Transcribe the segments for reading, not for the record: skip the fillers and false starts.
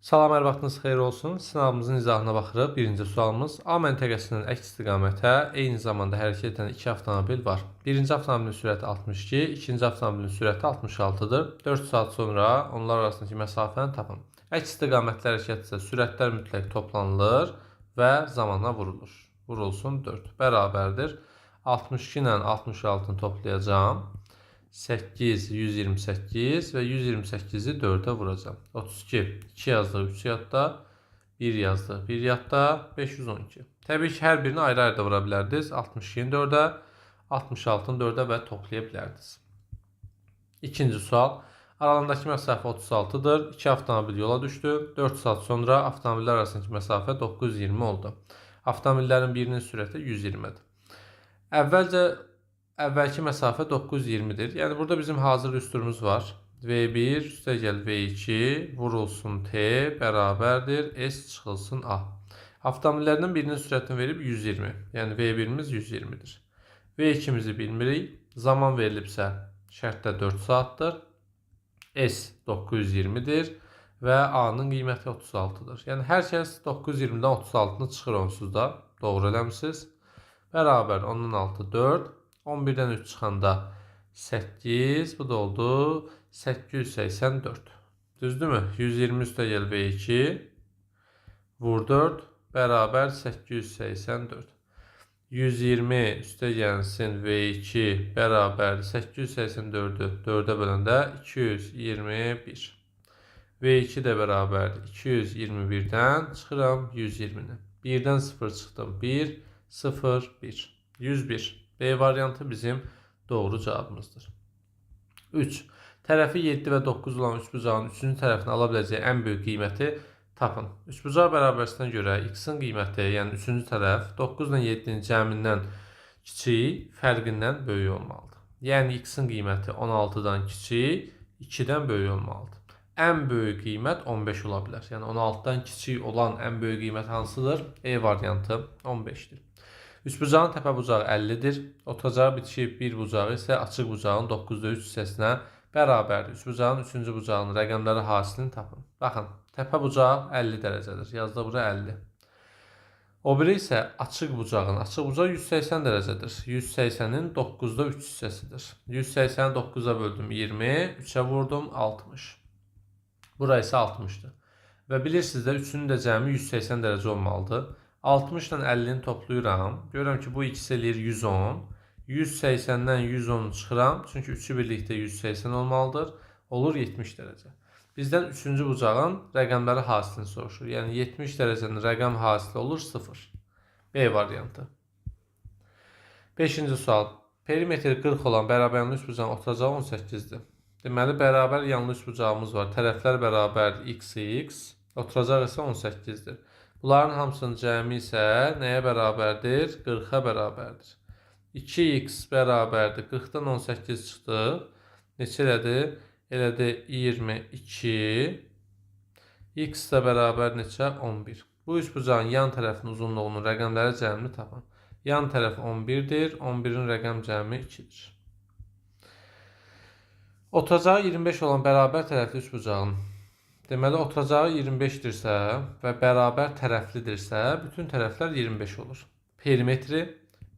Salam, hər vaxtınız xeyir olsun. Sınavımızın izahına baxırıq. Birinci sualımız: A məntəqəsindən əks istiqamətə eyni zamanda hərəkət edən iki avtomobil var. Birinci avtomobilin sürəti 62, ikinci avtomobilin sürəti 66-dır. 4 saat sonra onlar arasındakı məsafəni tapın. Əks istiqamətli hərəkət isə sürətlər mütləq toplanılır və zamana vurulur. Vurulsun 4 bərabərdir. 62 ilə 66-nı toplayacağam. 8, 128 və 128-i 4-ə vuracağam. 32, 2 yazdıq 3 yadda, 1 yazdıq 1 yadda, 512. Təbii ki, hər birini ayrı-ayrı da vura bilərdiniz. 62-ni 4-ə, 66-nı 4-ə və toplaya bilərdiniz. İkinci sual. Aralarındakı məsafə 36-dır. İki avtomobil yola düşdü. 4 saat sonra avtomobillər arasındakı məsafə 920 oldu. Avtomobillərin birinin sürəti 120-dir. Əvvəlcə əvvəlki məsafə 920-dir. Yəni burada bizim hazır düsturumuz var. V1 üstəgəl V2 vurulsun T bərabərdir S çıxılsın A. Avtomobillərdən birinin sürətini verib 120. Yəni V1-imiz 120-dir. V2-mizi bilmirik. Zaman verilibsə şərtdə 4 saatdır. S 920-dir və A-nın qiyməti 36-dır. Yəni hər kəs 920-dən 36-nı çıxır onsuz da. Doğru eləmisiniz. Bərabər 10-dan 6 4. 11-dən 3 çıxanda 8, bu da oldu 884. Düzdürmü? 120 üstəgəl V2 vur 4 bərabər 884. 120 üstəgəlsin V2 bərabər 884-ü 4-ə böləndə 221. V2 də bərabərdir 221-dən çıxıram 120-ni. 1-dən 0 çıxdım. 1, 0, 1. 101. B variantı bizim doğru cavabımızdır. 3. Tərəfi 7 və 9 olan üçbucağın üçüncü tərəfini ala biləcəyi ən böyük qiyməti tapın. Üçbucaq bərabərsinə görə x-in qiyməti, yəni üçüncü tərəf 9 ilə 7-nin cəmindən kiçik, fərqindən böyük olmalıdır. Yəni x-in qiyməti 16-dan kiçik, 2-dən böyük olmalıdır. Ən böyük qiymət 15 ola bilər. Yəni 16-dan kiçik olan ən böyük qiymət hansıdır? E variantı 15-dir. Üçbucağın təpə bucağı 50-dir. Oturacağı bitişik bir bucağı isə açıq bucağın 9-da 3 hissəsinə bərabərdir. Üçbucağın üçüncü bucağının rəqəmləri hasilini tapın. Baxın, təpə bucağı 50 dərəcədir. Yazdıq bura 50. O biri isə açıq bucağın. Açıq bucaq 180 dərəcədir. 180-in 9-da 3 hissəsidir. 180-i 9-a böldüm 20, 3-ə vurdum 60. Bura isə 60-dır. Və bilirsiniz də üçünün də cəmi 180 dərəcə olmalıdır. 60 ilə 50-ni toplayıram. Görürəm ki, bu ikisi eləyir 110. 180-dən 110-u çıxıram. Çünki üçü birlikdə 180 olmalıdır. Olur 70 dərəcə. Bizdən üçüncü bucağın rəqəmləri hasilini soruşur. Yəni 70 dərəcənin rəqəm hasili olur 0. B variantı. Beşinci sual. Perimetri 40 olan bərabər yanlı üçbucağın oturacağı 18-dir. Deməli, bərabər yanlı üçbucağımız var. Tərəflər bərabərdir x, x. Oturacaq isə 18-dir. Bunların hamısının cəmi isə nəyə bərabərdir? 40-a bərabərdir. 2x bərabərdir. 40-dan 18 çıxdı. Neçə elədi? Elədi 22. X də bərabər neçə? 11. Bu üçbucağın yan tərəfinin uzunluğunun rəqəmləri cəmini tapın. Yan tərəf 11-dir. 11-in rəqəm cəmi 2-dir. Oturacağı 25 olan bərabər tərəfli üçbucağın. Deməli, oturacağı 25-dirsə və bərabər tərəflidirsə, bütün tərəflər 25 olur. Perimetri.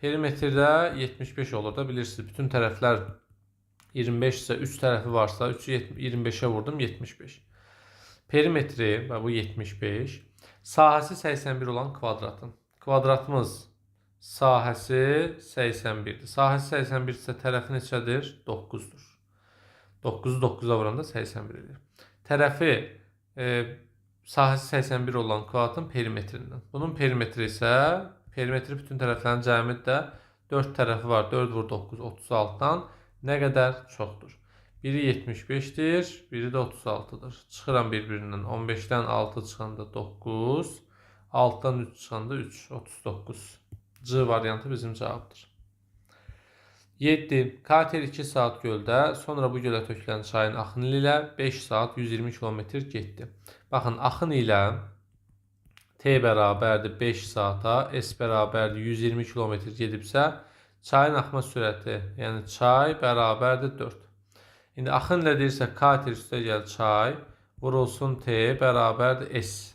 Perimetrdə 75 olur da, bilirsiniz, bütün tərəflər 25 isə 3 tərəfi varsa, 3-ü 25-ə vurdum, 75. Perimetri və bu 75. Sahəsi 81 olan kvadratın. Kvadratımız sahəsi 81-dir. Sahəsi 81 isə tərəfi neçədir? 9-dur. 9-u 9-a vuranda 81 edir. Tərəfi sahəsi 81 olan kvadratın perimetrindən. Bunun perimetri isə perimetri bütün tərəflərin cəmi də 4 tərəfi var. 4 vur 9 36-dan nə qədər çoxdur. Biri 75-dir, biri də 36-dır. Çıxıram bir-birindən. 15-dən 6 çıxanda 9, 6-dan 3 çıxanda 3, 39. C variantı bizim cavabdır. 7. Kater 2 saat göldə, sonra bu gölə tökülən çayın axını ilə 5 saat 120 km getdi. Baxın, axın ilə T bərabərdir 5 saata, S bərabərdir 120 km gedibsə, çayın axma sürəti, yəni çay bərabərdir 4. İndi axın ilə deyirsə, kater üstəgəl çay vurulsun T bərabərdir S.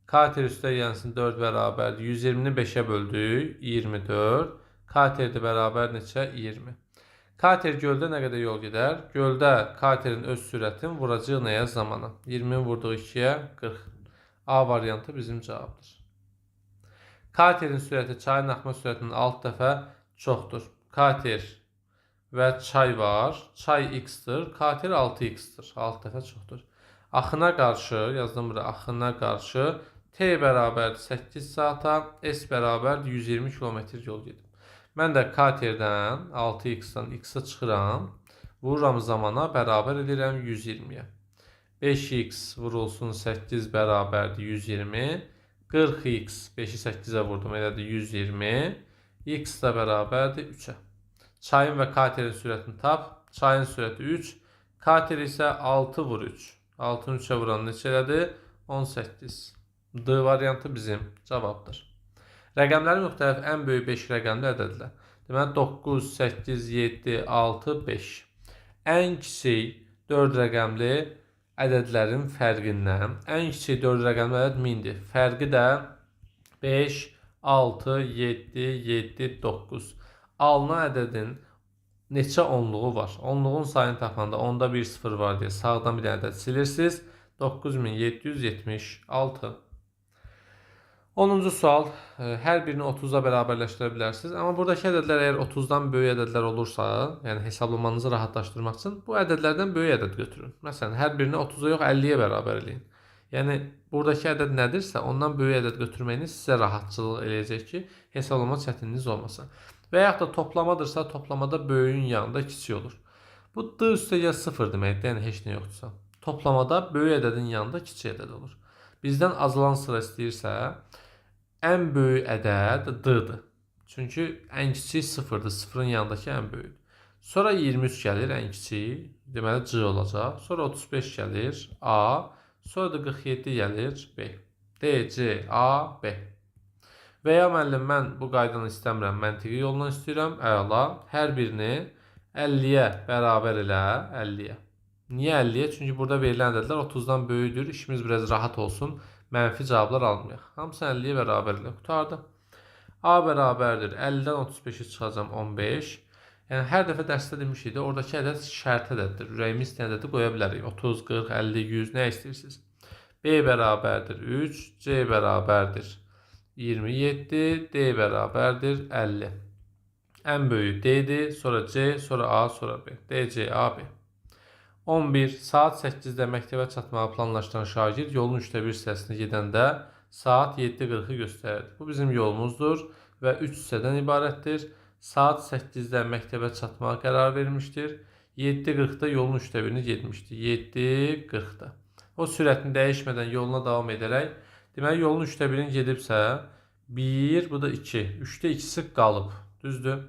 Kater üstə gəlsin 4 bərabərdir. 120-ni 5-ə böldük. 24. Kater də bərabər neçə? 20. Kater göldə nə qədər yol gedər? Göldə katerin öz sürətini vuracaq nəyə? Zamana. 20-ni vurduq 2-yə 40. A variantı bizim cavabdır. Katerin sürəti çayın axma sürətinin 6 dəfə çoxdur. Kater və çay var. Çay x-dir. Kater 6x-dir. 6 dəfə çoxdur. Axına qarşı, yazdım bura, axına qarşı T bərabərdir 8 saata, S bərabərdir 120 km yol gedib. Mən də katerdən 6x-dan x-a çıxıram. Vururam zamana, bərabər edirəm 120-yə. 5x vurulsun 8 bərabərdir 120. 40x, 5-i 8-ə vurdum, elədir 120. X də bərabərdir 3-ə. Çayın və katerin sürətini tap. Çayın sürəti 3. Kater isə 6 vur 3. 6-nı 3-ə vuran neçə elədi? 18. D variantı bizim cavabdır. Rəqəmləri müxtəlif ən böyük 5 rəqəmli ədədlər. Deməli 9, 8, 7, 6, 5. Ən kiçik 4 rəqəmli ədədlərin fərqindən ən kiçik 4 rəqəmli ədəd 1000-dir. Fərqi də 5, 6, 7, 7, 9. Alınan ədədin neçə onluğu var? Onluğun sayını tapanda onda bir sıfır var deyə sağdan bir dənə ədəd silirsiniz. 9776. 10-cu sual. Hər birini 30-a bərabərləşdirə bilərsiniz. Amma buradakı ədədlər əgər 30-dan böyük ədədlər olursa, yəni hesablamanızı rahatlaşdırmaq üçün bu ədədlərdən böyük ədəd götürün. Məsələn, hər birini 30-a yox 50-yə bərabər eləyin. Yəni buradakı ədəd nədirsə, ondan böyük ədəd götürməyiniz sizə rahatçılıq eləyəcək ki, hesablama çətinliyiniz olmasın. Və yaxud da toplamadırsa, toplamada böyüyün yanında kiçik olur. Bu D üstəgəl 0 deməkdir, yəni heç nə yoxdursa. Toplamada böyük ədədin yanında kiçik ədəd olur. Bizdən azalan sıra istəyirsə, ən böyük ədəd D-dır. Çünki ən kiçik 0-dır. 0-ın yanındakı ən böyük. Sonra 23 gəlir ən kiçik. Deməli C olacaq. Sonra 35 gəlir A. Sonra da 47 gəlir B. D, C, A, B. Və ya müəllim mən bu qaydanı istəmirəm, məntiqi yolla istəyirəm. Əla. Hər birini 50-yə bərabər elə 50-yə. Niyə 50-yə? Çünki burada verilən ədədlər 30-dan böyükdür. İşimiz biraz rahat olsun. Mənfi cavablar almayaq. Hamısını 50-yə bərabər elə. Qurtardı. A bərabərdir. 50-dən 35-i çıxacam 15. Yəni hər dəfə dərsdə demişik də, oradakı ədəd şərt ədəddir. Ürəyimiz istəyən ədədi qoya bilərik. 30, 40, 50, 100 nə istəyirsiniz. B bərabərdir 3, C bərabərdir 27, D bərabərdir 50. Ən böyüyü D-dir, sonra C, sonra A, sonra B. D, C, A, B. 11. Saat 8-də məktəbə çatmağı planlaşdıran şagird yolun 3də 1 hissəsini gedəndə saat 7:40-ı göstərirdi. Bu bizim yolumuzdur və 3 hissədən ibarətdir. Saat 8-də məktəbə çatmağa qərar vermişdir. 7:40-da yolun 3də 1-ini getmişdi. 7:40-da. O sürətini dəyişmədən yoluna davam edərək, deməli yolun 3də 1-ini gedibsə, 1, bu da 2. 3də 2-si qalıb, düzdür?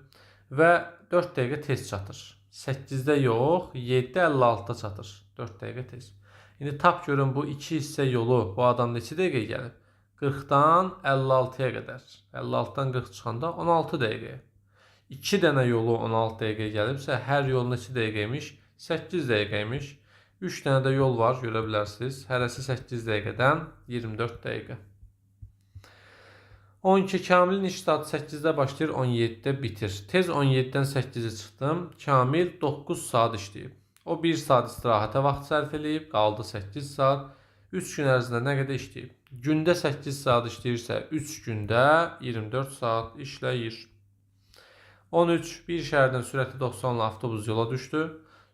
Və 4 dəqiqə tez çatır. 8-də yox, 7:56-da çatır. 4 dəqiqə tez. İndi tap görün bu 2 hissə yolu bu adam neçə dəqiqə gəlib? 40-dan 56-ya qədər. 56-dan 40 çıxanda 16 dəqiqəyə. 2 dənə yolu 16 dəqiqəyə gəlibsə, hər yol neçə dəqiqəymiş? 8 dəqiqəymiş. 3 dənə də yol var, görə bilərsiniz. Hərəsi 8 dəqiqədən 24 dəqiqə. 12. Kamilin iş saatı 8-də başlayır, 17-də bitir. Tez 17-dən 8-i çıxdım. Kamil 9 saat işləyib. O 1 saat istirahətə vaxt sərf eləyib, qaldı 8 saat. 3 gün ərzində nə qədər işləyib? Gündə 8 saat işləyirsə, 3 gündə 24 saat işləyir. 13. Bir şəhərdən sürəti 90 ilə avtobus yola düşdü.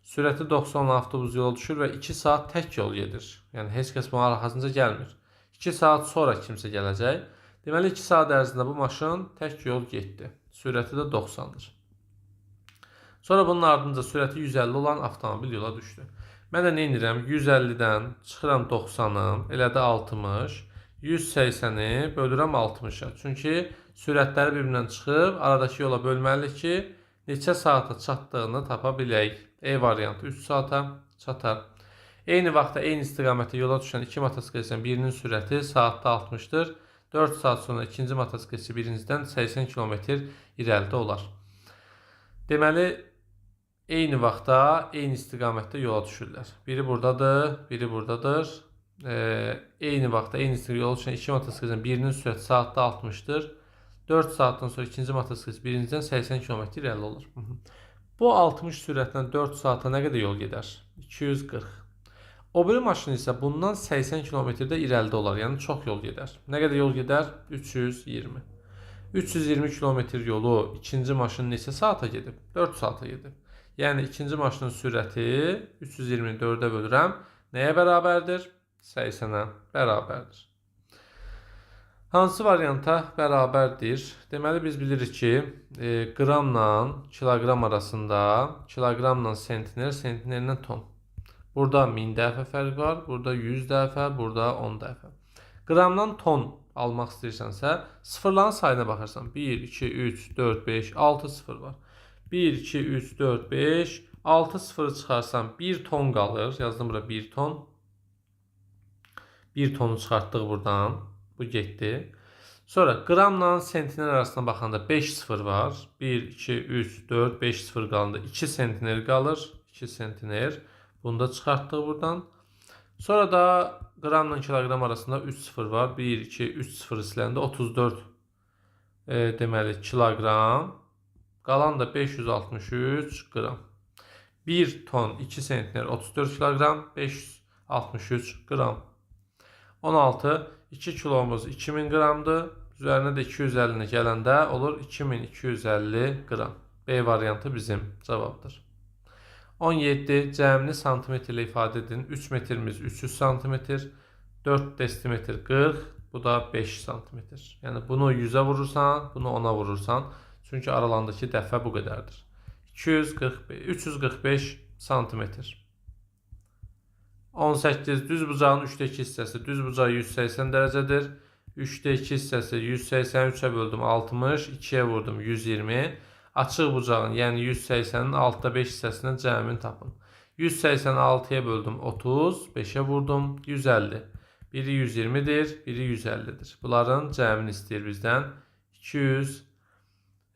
Sürəti 90 ilə avtobus yola düşür və 2 saat tək yol gedir. Yəni heç kəs bunun arxasınca gəlmir. 2 saat sonra kimsə gələcək. Deməli 2 saat ərzində bu maşın tək yol getdi. Sürəti də 90-dır. Sonra bunun ardınca sürəti 150 olan avtomobil yola düşdü. Mən də nə edirəm? 150-dən çıxıram 90-ı, elə də 60. 180-i bölürəm 60-a. Çünki sürətləri bir-birindən çıxıb aradakı yola bölməliyik ki, neçə saata çatdığını tapa bilək. E variantı 3 saata çatar. Eyni vaxtda eyni istiqamətdə yola düşən iki motosikletin birinin sürəti saatda 60-dır. 4 saat sonra ikinci motosikletçi birincidən 80 km irəlidə olar. Deməli, Eyni vaxtda, eyni istiqamətdə yola düşürlər. Biri buradadır, biri buradadır. Eyni vaxtda, eyni istiqamətdə yola düşən iki motosikletin birinin sürəti saatda 60-dır. 4 saatdan sonra ikinci motosiklet birincidən 80 km irəli olur. Bu 60 sürətlə 4 saata nə qədər yol gedər? 240. O biri maşın isə bundan 80 km-də irəlidə olar, yəni çox yol gedər. Nə qədər yol gedər? 320. 320 km yolu ikinci maşın neçə saata gedib? 4 saata gedib. Yəni ikinci maşının sürəti 320-ni 4-ə bölürəm. Nəyə bərabərdir? 80-ə bərabərdir. Hansı varianta bərabərdir? Deməli biz bilirik ki, qramla kiloqram arasında, kiloqramla sentner, sentnerlə ton. Burada 1000 dəfə fərq var, burada 100 dəfə, burada 10 dəfə. Qramdan ton almaq istəyirsənsə, sıfırların sayına baxırsan. 1, 2, 3, 4, 5, 6 sıfır var. 1, 2, 3, 4, 5, 6 sıfırı çıxarsan 1 ton qalır. Yazdım bura 1 ton. 1 tonu çıxartdıq buradan. Bu getdi. Sonra qramla sentner arasına baxanda 5 sıfır var. 1, 2, 3, 4, 5 sıfır qalanda 2 sentner qalır. 2 sentner. Bunu da çıxartdıq buradan. Sonra da qramla kiloqram arasında 3 sıfır var. 1, 2, 3 sıfır siləndə 34 deməli kiloqram. Qalan da 563 qram. 1 ton 2 sentner 34 kiloqram 563 qram. 16 2 kilomuz 2000 qramdır. Üzərinə də 250-ni gələndə olur 2250 qram. B variantı bizim cavabdır. 17 cəmini santimetr ilə ifadə edin. 3 metrimiz 300 santimetr, 4 desimetr 40, bu da 5 santimetr. Yəni bunu 100-ə vurursan, bunu 10-a vurursan. Çünki aralarındakı dəfə bu qədərdir. 345 santimetr. 18 düz bucağın 3-də 2 hissəsi. Düz bucaq 180 dərəcədir. 3-də 2 hissəsi 183-ə böldüm 60, 2-yə vurdum 120. Açıq bucağın, yəni 180-in 6-da 5 hissəsindən cəmini tapın. 186-ya böldüm 30, 5-ə vurdum 150. Biri 120-dir, biri 150-dir. Bunların cəmini istəyir bizdən. 200,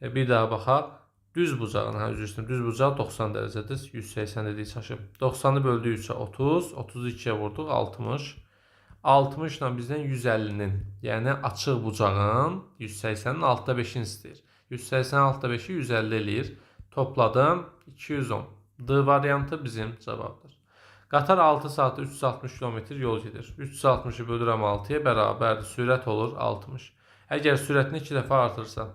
bir daha baxaq. Düz bucağın, üzr istəyirəm, düz bucaq 90 dərəcədir. 180 dedik çaşıb. 90-ı böldük 3-ə 30, 32-yə vurduq 60. 60 ilə bizdən 150-nin, yəni açıq bucağın 180-in 6-da 5-ini istəyir. 186-da 5-i 150 eləyir. Topladım 210. D variantı bizim cavabdır. Qatar 6 saatda 360 km yol gedir. 360-ı bölürəm 6-ya bərabərdir. Sürət olur 60. Əgər sürətini 2 dəfə artırsa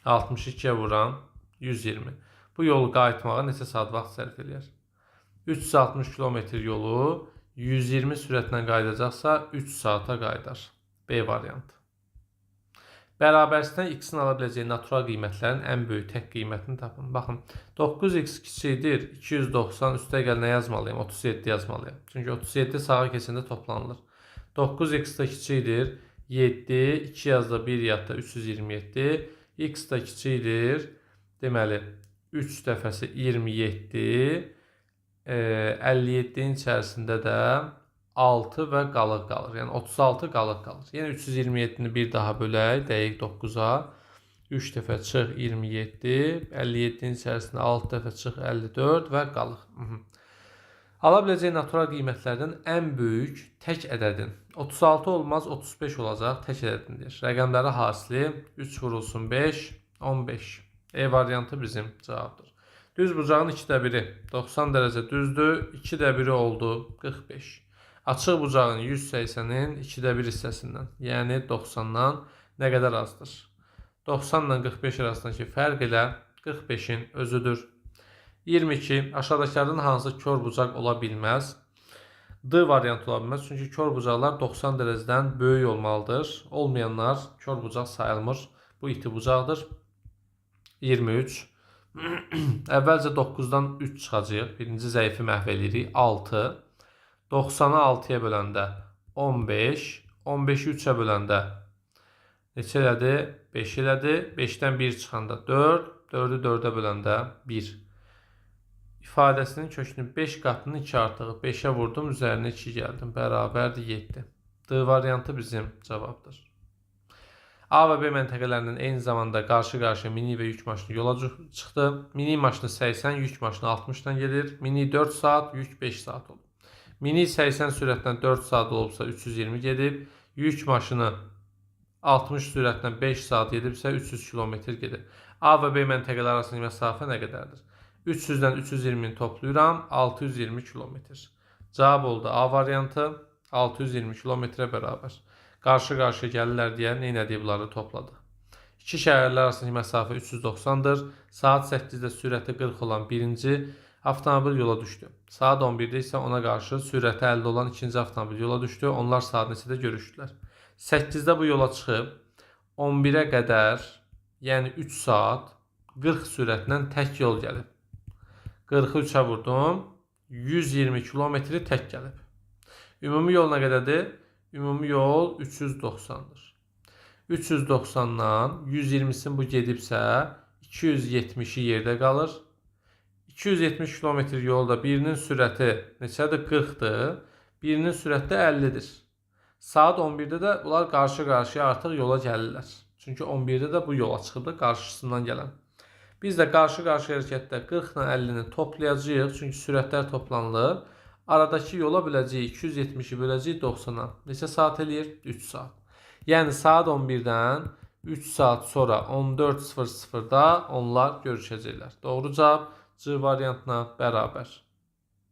62-yə vuram 120. Bu yolu qayıtmağa neçə saat vaxt sərf eləyər? 360 km yolu 120 sürətlə qayıdacaqsa 3 saata qayıdar. B variantı. Bərabərsizdən x-in ala biləcəyi natural qiymətlərin ən böyük tək qiymətini tapın. Baxın, 9x kiçikdir, 290 üstə gəl nə yazmalıyam? 37 yazmalıyam. Çünki 37 sağa keçəndə toplanılır. 9x da kiçikdir, 7, 2 yazda 1 yadda 327, x da kiçikdir, deməli 3 dəfəsi 27, 57-nin içərisində də 6 və qalıq qalır. Yəni 36 qalıq qalır. Yəni 327-ni bir daha bölək, dəqiq 9-a. 3 dəfə çıx 27, 57-nin içərisində 6 dəfə çıx 54 və qalıq. Ala biləcəyi natural qiymətlərdən ən böyük tək ədədin 36 olmaz, 35 olacaq tək ədədindir. Rəqəmləri hasili 3 vurulsun 5, 15. E variantı bizim cavabdır. Düz bucağın 2-də 1-i 90 dərəcə düzdür, 2-də 1-i oldu 45. Açıq bucağın 180-in 2-də 1 hissəsindən, yəni 90-dan nə qədər azdır? 90 ilə 45 arasındakı fərq elə 45-in özüdür. 22. Aşağıdakılardan hansı kor bucaq ola bilməz? D variantı ola bilməz. Çünki kor bucaqlar 90 dərəcədən böyük olmalıdır. Olmayanlar kor bucaq sayılmır. Bu iti bucaqdır. 23. Əvvəlcə 9-dan 3 çıxacaq. Birinci zəifi məhv eləyirik. 6. 90-ı 6-ya böləndə 15. 15-i 3-ə böləndə neçə elədi? 5 elədi. 5-dən 1 çıxanda 4. 4-ü 4-ə böləndə 1. İfadəsinin kökünün 5 qatının 2 artığı. 5-ə vurdum, üzərinə 2 gəldim. Bərabərdir 7. D variantı bizim cavabdır. A və B məntəqələrinin eyni zamanda qarşı-qarşıya minik və yük maşını yola çıxdı. Minik maşını 80, yük maşını 60-dan gedir. Minik 4 saat, yük 5 saat olub. Minik 80 sürətlə 4 saat olubsa 320 gedib. Yük maşını 60 sürətlə 5 saat gedibsə 300 km gedib. A və B məntəqələri arasındakı məsafə nə qədərdir? 300-dən 320-ni toplayıram, 620 km. Cavab oldu A variantı 620 kilometrə bərabər. Qarşı-qarşıya gəlirlər deyə nə elədik, bunları topladıq. İki şəhərlər arasındakı məsafə 390-dır. Saat 8-də sürəti 40 olan birinci avtomobil yola düşdü. Saat 11-də isə ona qarşı sürəti 50 olan ikinci avtomobil yola düşdü. Onlar saat neçədə görüşdülər? 8-də bu yola çıxıb 11-ə qədər, yəni 3 saat 40 sürətlə tək yol gəlib. 40-ı 3-ə vurdum. 120 kilometri tək gəlib. Ümumi yol nə qədərdir? Ümumi yol 390-dır. 390-dan 120-sini bu gedibsə 270-i yerdə qalır. 270 kilometr yolda birinin sürəti neçədir? 40-dır. Birinin sürəti də 50-dir. Saat 11-də də bunlar qarşı-qarşıya artıq yola gəlirlər. Çünki 11-də də bu yola çıxıbdır qarşısından gələn. Biz də qarşı-qarşıya hərəkətdə 40 ilə 50-ni toplayacağıq. Çünki sürətlər toplanılır. Aradakı yola böləcəyik 270-i böləcəyik 90-a. Neçə saat eləyir? 3 saat. Yəni saat 11-dən 3 saat sonra 14:00-da onlar görüşəcəklər. Doğru cavab C variantına bərabər.